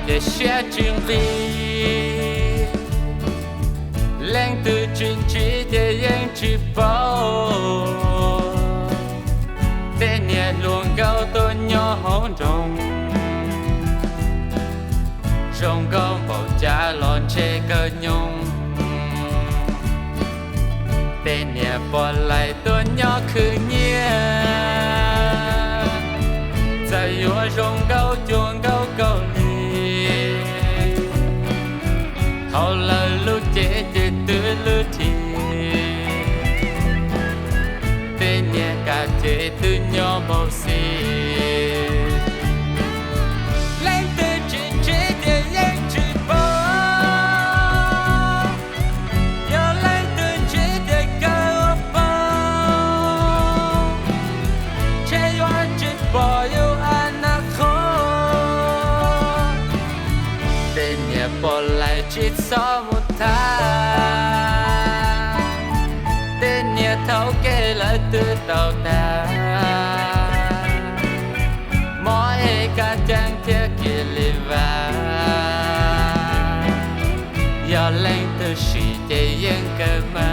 Ces siab tsis nqig, leej twg tsis ntsib ces yeej tsis paub. Tej niag hluas nkauj tuaj nyob hauv nroog, zoo nkauj npaum cas los ntshe kawg nyoog. Tej niag poj laib tuaj nyob khwv nyiaj, txawm yuav zoo nkauj cuag nkauj Kaus Lim, hauv lawv lub cev ces twb lwj dhim. Tej niag kam ces twb nyob npaum xis, leej twg tsis ntsib ces yeej tsis paub. Yog leej twg ntsib ces kawg ua paub, ntshe yuav tsis pom yus a na qhov. Tej niag poj laib tsis txhob mus tham, tej niag thaum kev lawv twb tau tag. Mob es kab ceeb thiab kiag li vas, yog leej twg sim ces yeej kawg mas.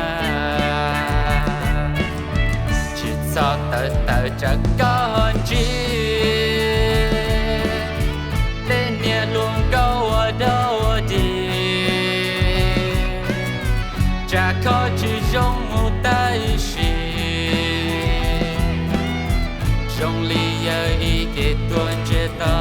Tsis txhob tawv tawv tsam koj ho ntsib tej niag hluas nkauj ua dog ua dig, tsam koj tsis zoo mus tag ib sim, zoo li yawg ib ce tuag ntsiag to.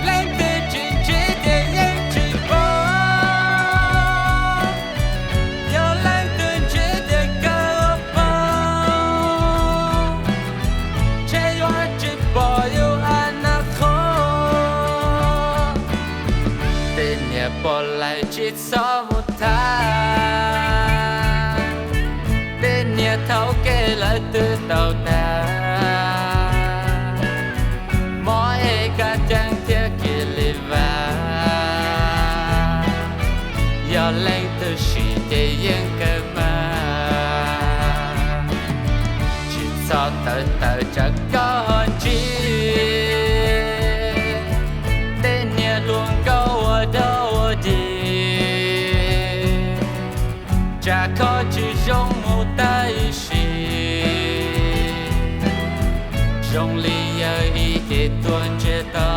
Leej twg tsis ntsib ces yeej tsis paub, yog leej twg ntsib ces kawg ua paub, ntshe yuav tsis pom yus a na qhov. Tej niag poj laib tsis txhob mus tham, tej niag thaum kev lawv twb tau tag. Mob es kab ceeb thiab kiag li vas, yog leej twg sim ces yeej kawg mas. Tsis txhob tawv tawv tsam koj ho ntsib tej niag hluas nkauj ua dog ua dig, tsam koj tsis zoo mus tag ib sim, zoo li yawg ib ce tuag ntsiag to.